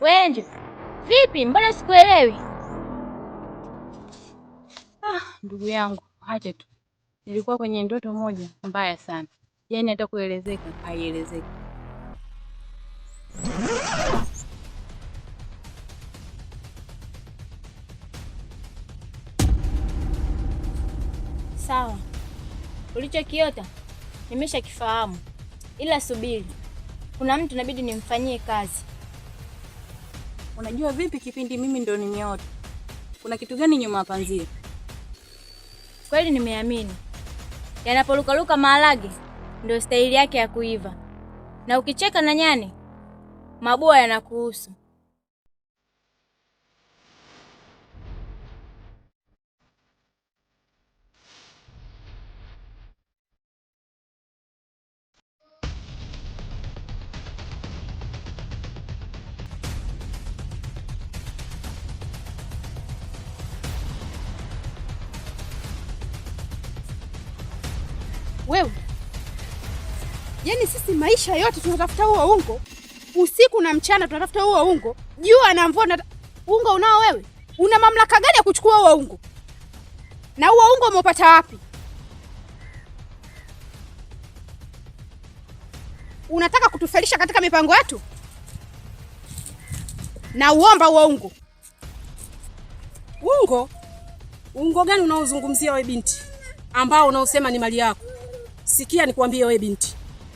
Wenje, vipi? Mbona sikuelewi? Ah, ndugu yangu, acha tu. Nilikuwa kwenye ndoto moja mbaya sana, yaani hata kuelezeka haielezeki. Sawa, ulichokiota nimeshakifahamu, ila subiri, kuna mtu inabidi nimfanyie kazi. Unajua vipi kipindi mimi ndo nimeota, kuna kitu gani nyuma ya panzia? Kweli nimeamini, yanaporukaruka maharage ndio staili yake ya kuiva, na ukicheka na nyani mabua yanakuhusu. Wewe yaani, sisi maisha yote tunatafuta huo ungo, usiku na mchana tunatafuta huo ungo, jua na mvua. Ungo unao wewe? Una mamlaka gani ya kuchukua huo ungo? Na huo ungo umeupata wapi? Unataka kutufelisha katika mipango yetu? Na uomba huo ungo. Ungo? Ungo gani unaozungumzia wewe binti, ambao unaosema ni mali yako? Sikia nikwambie wewe binti,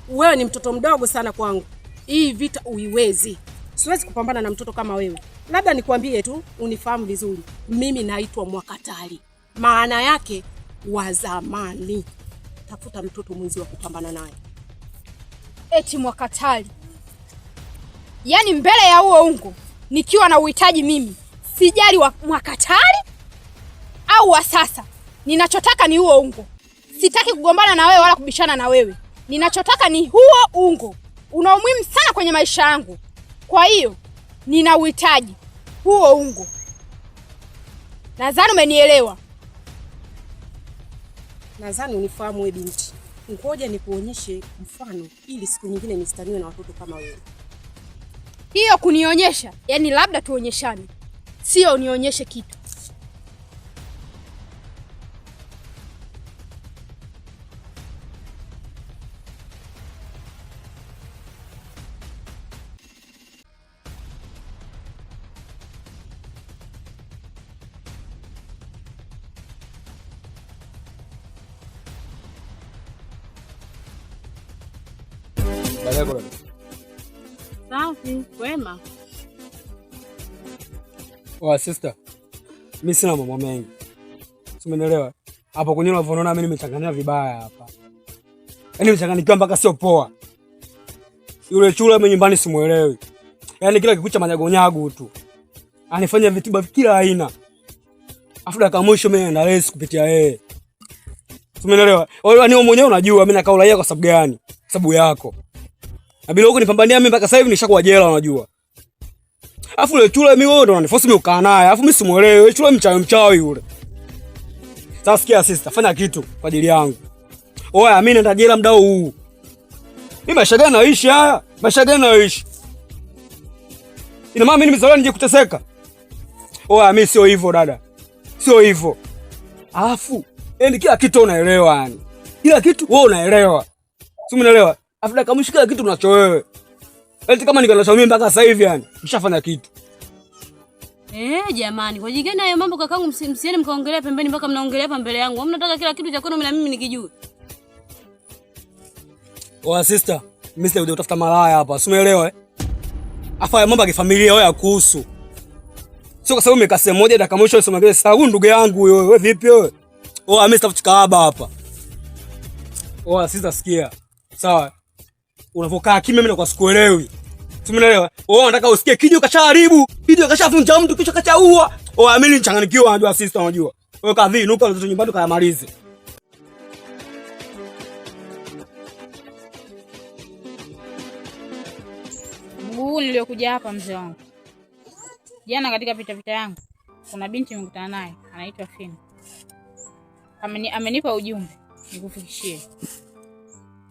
wewe ni mtoto mdogo sana kwangu. Hii vita uiwezi. Siwezi kupambana na mtoto kama wewe. Labda nikwambie tu unifahamu vizuri, mimi naitwa Mwakatali, maana yake wa zamani. Tafuta mtoto mwenzi wa kupambana naye. Eti Mwakatali, yaani mbele ya huo ungo nikiwa na uhitaji mimi, sijali wa Mwakatali au wa sasa. Ninachotaka ni huo ungo. Sitaki kugombana na wewe wala kubishana na wewe. Ninachotaka ni huo ungo. Una umuhimu sana kwenye maisha yangu, kwa hiyo nina uhitaji huo ungo. Nadhani umenielewa. Nadhani unifahamu wewe binti. Ngoja nikuonyeshe mfano ili siku nyingine nisitaniwe na watoto kama wewe. Hiyo kunionyesha, yaani labda tuonyeshane, sio unionyeshe kitu. Safi, kwema. Oa sister, mimi sina mambo mengi, si umenielewa? Hapo kwenye unavyoona mimi nimechanganywa vibaya hapa, yaani nimechanganyikiwa mpaka sio poa. Yule chula mimi nyumbani simuelewi, yaani kila kikucha manyagonyago tu anifanya vituba kila aina, afu dakika mwisho mimi naenda race kupitia yeye, si umenielewa? Wewe ni mwenyewe unajua mimi nakaa uraia kwa sababu gani? Sababu yako. Na bila huko nipambania mimi mpaka sasa hivi nishakuwa jela unajua. Alafu yule chula mimi wewe ndo unaniforce mimi ukaa naye. Alafu mimi simuelewi. Yule chula mchawi mchawi yule. Sasa sikia sister, fanya kitu kwa ajili yangu. Oya, mimi naenda jela muda huu. Mimi maisha gani naishi haya? Maisha gani naishi? Ina maana mimi nimezaliwa nije kuteseka? Oya, mimi sio hivyo dada. Sio hivyo. Alafu, yani kila kitu unaelewa yani. Kila kitu wewe unaelewa. Si unaelewa? Alafu dakika mwisho kila kitu unacho wewe. Eti kama niko mimi mpaka sasa hivi yani, nishafanya kitu. Jamani, kwa jigeni hayo mambo kakangu, msiende mkaongelea pembeni mpaka mnaongelea hapa mbele yangu. Mnataka kila kitu cha kwenu mimi na mimi nikijue. Oa sister, mimi sija kutafuta malaya hapa, si umeelewa eh? Afa ya mambo ya kifamilia wewe yakuhusu. Sio kwa sababu nimekaa sehemu moja dakika mwisho usema kile sasa huyu ndugu yangu wewe, wewe vipi wewe? Oa mimi sitafuti kahaba hapa. Oa sister, sikia. Sawa. Unavokaa kimya mimi nakuwa sikuelewi. Si umeelewa? Wewe unataka usikie kijo kashaharibu, kijo kashavunja mtu, kichwa kachaua. Oa mimi nichanganyikiwa unajua sister unajua. Wewe kadhi nuka mtoto nyumbani kayamalize. Mguu niliokuja hapa mzee wangu. Jana katika pita pita yangu kuna binti nimekutana naye anaitwa Fina. Amenipa ujumbe nikufikishie.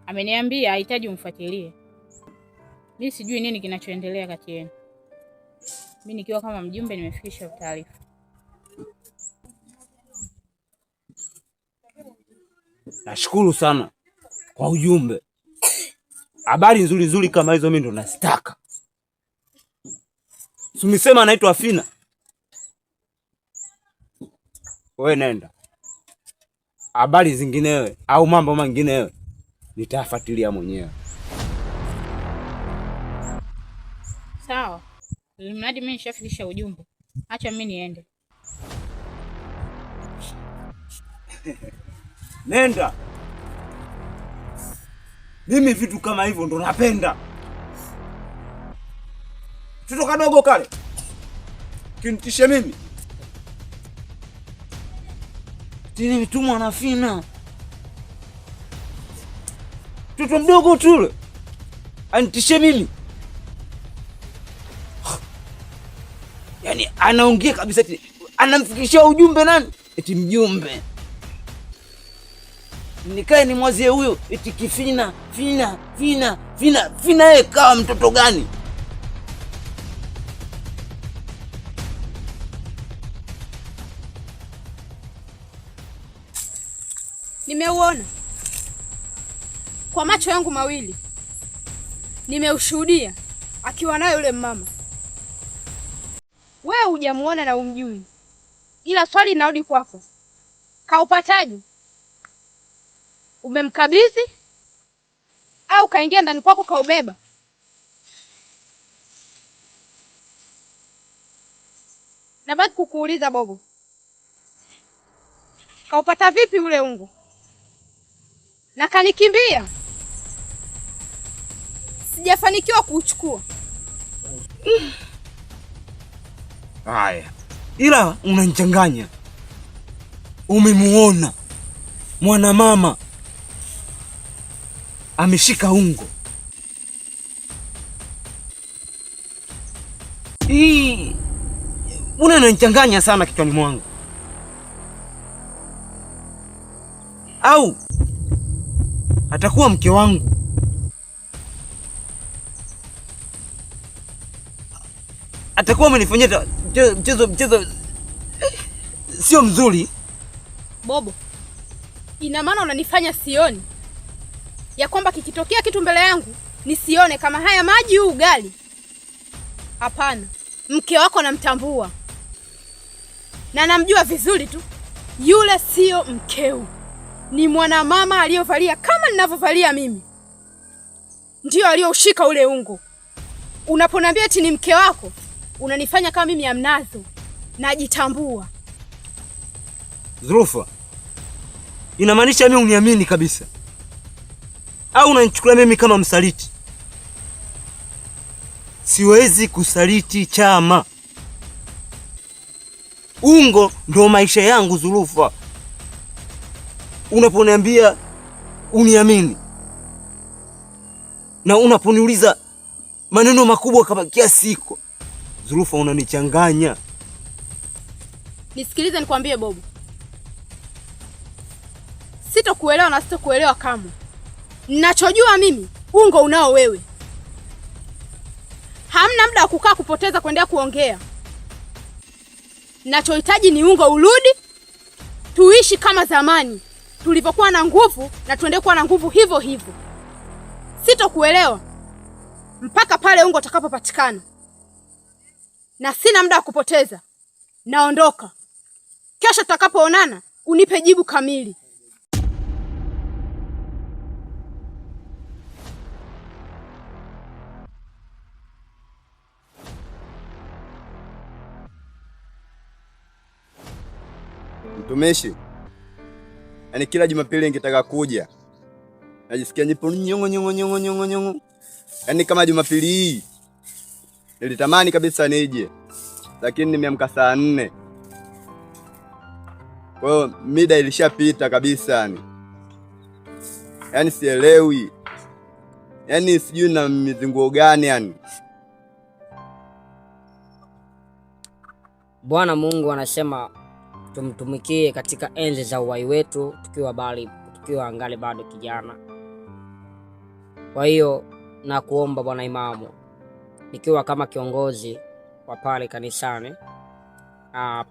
Ameniambia hahitaji umfuatilie. Mimi sijui nini kinachoendelea kati yenu. Mimi nikiwa kama mjumbe nimefikisha taarifa. Nashukuru sana kwa ujumbe. Habari nzuri nzuri kama hizo mimi ndo nazitaka. Sumisema anaitwa Fina. Wewe nenda. Habari zinginewe au mambo menginewe nitafuatilia mwenyewe. Sawa. Mradi mimi nishafikisha ujumbe. Acha mimi niende. Nenda. Mimi vitu kama hivyo ndo napenda. Mtoto kadogo kale kinitishe mimi. Tini mtumwa na Fina. Mtoto mdogo tu yule anitishe mimi. Yaani anaongea kabisa eti anamfikishia ujumbe nani? Eti mjumbe. Nikae nimwazie huyo eti kifina, Fina, Fina, Fina, Fina yeye kawa mtoto gani? Nimeuona kwa macho yangu mawili, nimeushuhudia akiwa nayo yule mama. Wewe hujamuona na umjui, ila swali linarudi kwako, kaupataje? Umemkabidhi au kaingia ndani kwako kaubeba? Nabaki kukuuliza Bobo, kaupata vipi ule ungo? Na kanikimbia, sijafanikiwa kuuchukua. Haya, ila unanichanganya. Umemuona mwanamama ameshika ungo. Hii mbona inanichanganya sana kichwani mwangu? Au atakuwa mke wangu? Atakuwa amenifanyia mchezo sio mzuri. Bobo, ina maana unanifanya sioni ya kwamba kikitokea kitu mbele yangu nisione kama haya maji huu ugali? Hapana, mke wako namtambua na namjua vizuri tu. Yule sio mkeo, ni mwanamama aliyovalia kama ninavyovalia mimi, ndio aliyoushika ule ungo. Unaponiambia eti ni mke wako, unanifanya kama mimi amnazo. Najitambua. Zurufa, inamaanisha mimi uniamini kabisa au unanichukulia mimi kama msaliti? Siwezi kusaliti chama. Ungo ndo maisha yangu Zurufa. Unaponiambia uniamini na unaponiuliza maneno makubwa kama kiasi hiko, Zurufa, unanichanganya. Nisikilize nikwambie Bobo, sitokuelewa na sitokuelewa kamwe. Ninachojua mimi ungo unao wewe. Hamna muda wa kukaa kupoteza kuendelea kuongea. Ninachohitaji ni ungo urudi, tuishi kama zamani tulivyokuwa na nguvu, na tuendelee kuwa na nguvu hivyo hivyo. Sitokuelewa mpaka pale ungo utakapopatikana, na sina muda wa kupoteza. Naondoka. Kesho tutakapoonana unipe jibu kamili. Mtumishi, yaani kila Jumapili ningetaka kuja najisikia nipo nyongo nyongo nyongo nyongo nyongo. Yaani kama Jumapili hii nilitamani kabisa nije, lakini nimeamka saa 4. Kwa hiyo mida ilishapita kabisa yani. Yaani sielewi, yaani sijui na mizinguo gani yani. Bwana Mungu anasema tumtumikie katika enzi za uhai wetu tukiwa angali bado kijana. Kwa hiyo na kuomba Bwana Imamu, nikiwa kama kiongozi wa pale kanisani,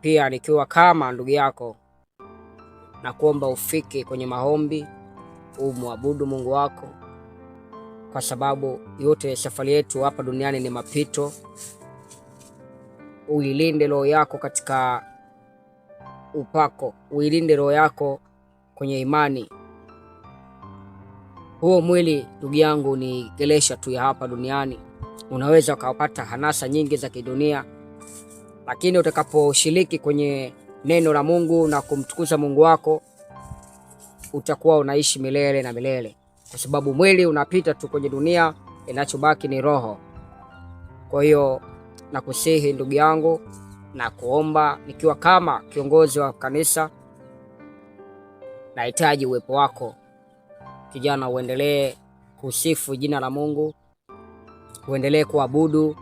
pia nikiwa kama ndugu yako, na kuomba ufike kwenye maombi umwabudu Mungu wako, kwa sababu yote safari yetu hapa duniani ni mapito. Uilinde roho yako katika upako, uilinde roho yako kwenye imani. Huo mwili ndugu yangu ni gelesha tu ya hapa duniani. Unaweza ukapata hanasa nyingi za kidunia, lakini utakaposhiriki kwenye neno la Mungu na kumtukuza Mungu wako, utakuwa unaishi milele na milele, kwa sababu mwili unapita tu kwenye dunia, inachobaki ni roho. Kwa hiyo nakusihi ndugu yangu na kuomba nikiwa kama kiongozi wa kanisa, nahitaji uwepo wako kijana, uendelee kusifu jina la Mungu, uendelee kuabudu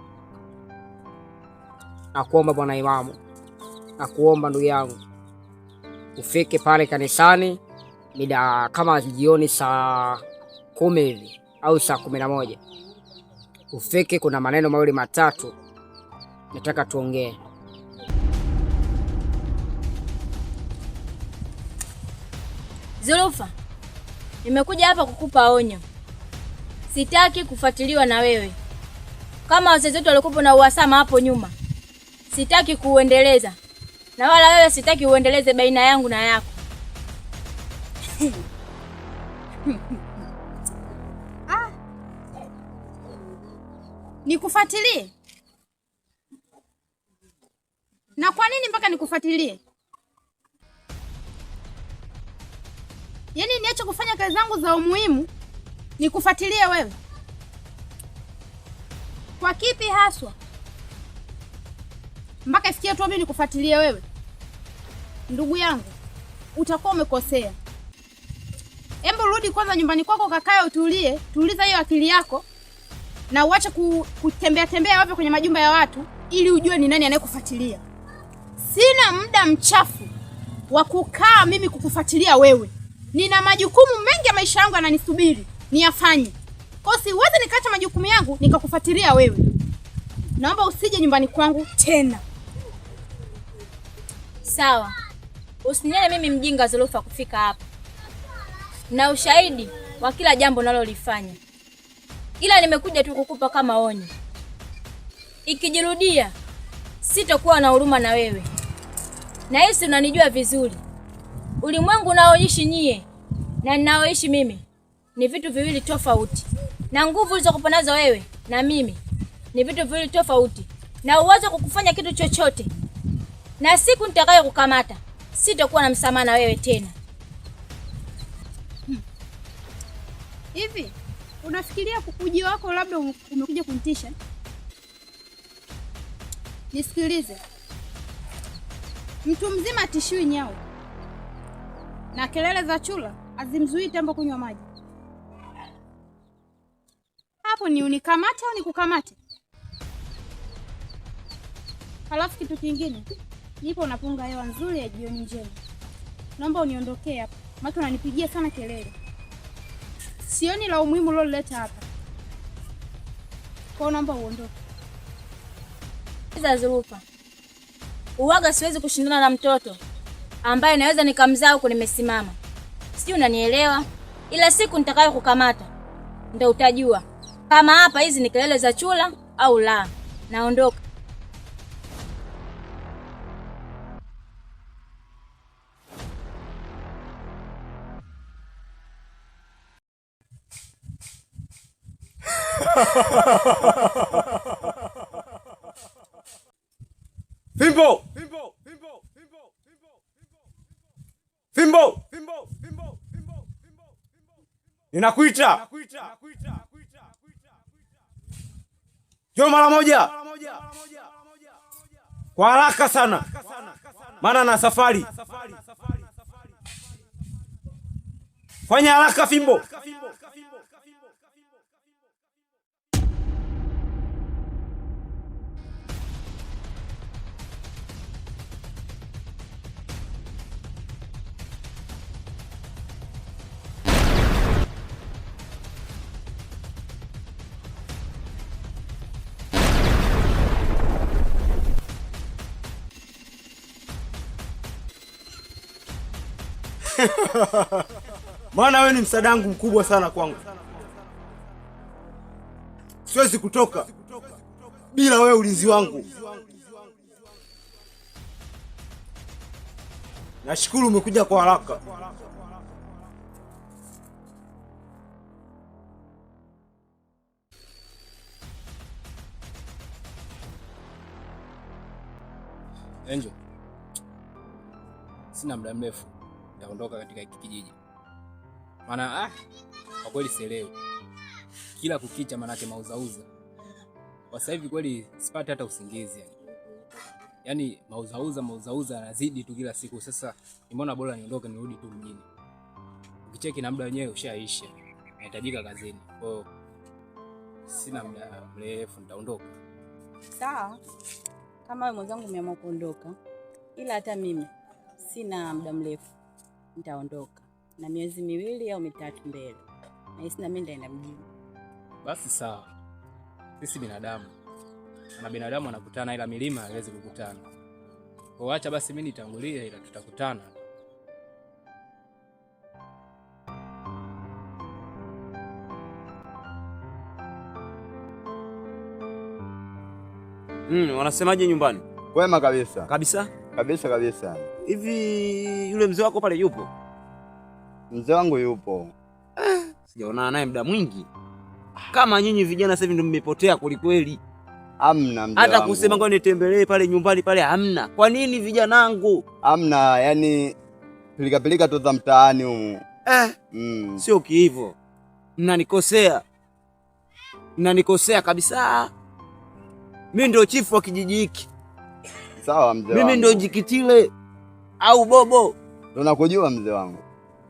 na kuomba. Bwana Imamu, na kuomba ndugu yangu ufike pale kanisani mida kama jioni saa 10 hivi au saa 11 ufike. Kuna maneno mawili matatu nataka tuongee. Zulufa, nimekuja hapa kukupa onyo. Sitaki kufuatiliwa na wewe kama wazazi wetu walikuwa na uhasama hapo nyuma. Sitaki kuuendeleza na wala wewe sitaki uendeleze baina yangu na yako. Ah, nikufuatilie? Na kwa nini mpaka nikufuatilie? Yaani niache kufanya kazi zangu za umuhimu nikufuatilie wewe? Kwa kipi haswa mpaka ifikie tu mimi nikufuatilie wewe? Ndugu yangu, utakuwa umekosea. Hebu rudi kwanza nyumbani kwako, kakae, utulie, tuliza hiyo akili yako na uache kutembea tembea wapi kwenye majumba ya watu, ili ujue ni nani anayekufuatilia. Sina muda mchafu wa kukaa mimi kukufuatilia wewe. Nina majukumu mengi ya maisha yangu yananisubiri niyafanye. Kwa hiyo siwezi nikaacha majukumu yangu nikakufuatilia wewe. Naomba usije nyumbani kwangu tena. Sawa, usinione mimi mjinga Zulufa kufika hapa na ushahidi wa kila jambo nalolifanya, ila nimekuja tu kukupa kama onyo. Ikijirudia sitokuwa na huruma na wewe, na hisi unanijua vizuri. Ulimwengu unaoishi nyie na ninaoishi mimi ni vitu viwili tofauti, na nguvu ulizokupa nazo wewe na mimi ni vitu viwili tofauti, na uwezo kukufanya kitu chochote, na siku nitakayo kukamata sitokuwa na msamaha na wewe tena. Hivi unafikiria ujio wako labda umekuja kunitisha? Nisikilize, mtu mzima atishiwi nyau, na kelele za chula azimzuii tembo kunywa maji. Hapo ni unikamate au nikukamate? Halafu kitu kingine, nipo unapunga hewa nzuri ya jioni njema. Naomba uniondokee hapa, maana unanipigia sana kelele. Sioni la umuhimu uliloleta hapa. Kwa naomba uondoke. Zulufa, uwaga siwezi kushindana na mtoto ambaye naweza nikamzaa huko nimesimama. Sijui unanielewa? Ila siku nitakayo kukamata ndio utajua kama hapa hizi ni kelele za chula au la. Naondoka. Fimbo! Fimbo! Fimbo! Fimbo! Fimbo! Fimbo! Fimbo! Ninakuita. Njoo mara moja. Kwa haraka sana. Maana na safari. Fanya haraka Fimbo. Maana wewe ni msaada wangu mkubwa sana kwangu. Siwezi kutoka bila wewe ulinzi wangu. Nashukuru umekuja kwa haraka. Angel, sina muda mrefu nitaondoka katika hiki kijiji, maana kwa kweli sielewi kila kukicha, manake mauzauza kwa sasa hivi kweli sipati hata usingizi yani. Yaani mauzauza yanazidi tu kila siku. Sasa nimeona bora niondoke nirudi tu mjini. Ukicheki na muda wenyewe ushaisha, nahitajika kazini. Kwa hiyo sina muda mrefu nitaondoka. Sawa, kama wewe mwenzangu umeamua kuondoka, ila hata mimi sina muda mrefu nitaondoka, na miezi 2 au 3 mbele, na hisi na mimi nitaenda mjini. Basi sawa, sisi binadamu na binadamu anakutana, ila milima haiwezi kukutana. Kwa acha basi mimi nitangulie, ila tutakutana. Wanasemaje nyumbani? Kwema kabisa. Kabisa? Kabisa kabisa. Hivi yule mzee wako pale yupo? Mzee wangu yupo. Sijaonana naye muda mwingi. Kama nyinyi vijana sasa hivi ndio mmepotea kweli. Hamna mzee Hata wangu. kusema ngoja nitembelee pale nyumbani pale hamna. Kwa nini vijanangu? Hamna, yani pilika pilika tu za mtaani humu. Sio kiivo. Mnanikosea. Mnanikosea kabisa. Mimi ndio chifu wa kijiji hiki. Sawa mzee Mimi wangu. ndio Jikitile au Bobo. Tunakujua mzee wangu.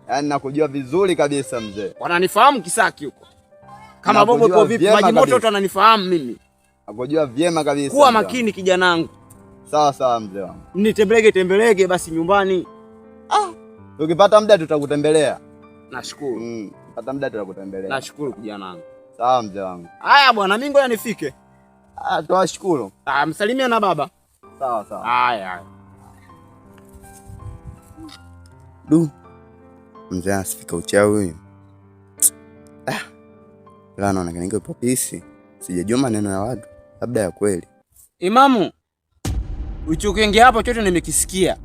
Yaani nakujua vizuri kabisa mzee. Wananifahamu Kisaki huko. Kama Bobo Nakujua ipo vipi? vyema Maji moto kabisa. watu wananifahamu mimi. Nakujua vyema kabisa. Kuwa mzee wangu. makini kijanangu. Sawa sawa mzee wangu. Nitembelege tembelege basi nyumbani. Tukipata muda tutakutembelea. Nashukuru. Tukipata muda tutakutembelea. Nashukuru kijanangu. Sawa mzee wangu. Haya bwana, mimi ngoja nifike. Tuwashukuru. Msalimia na baba. Sawa sawa. Haya haya. Du. Mzee anasifika uchawi huyu. La, naona yupo pisi. Sijajua maneno ya watu, labda ya kweli. Imamu, ulichokiongea hapo chote nimekisikia.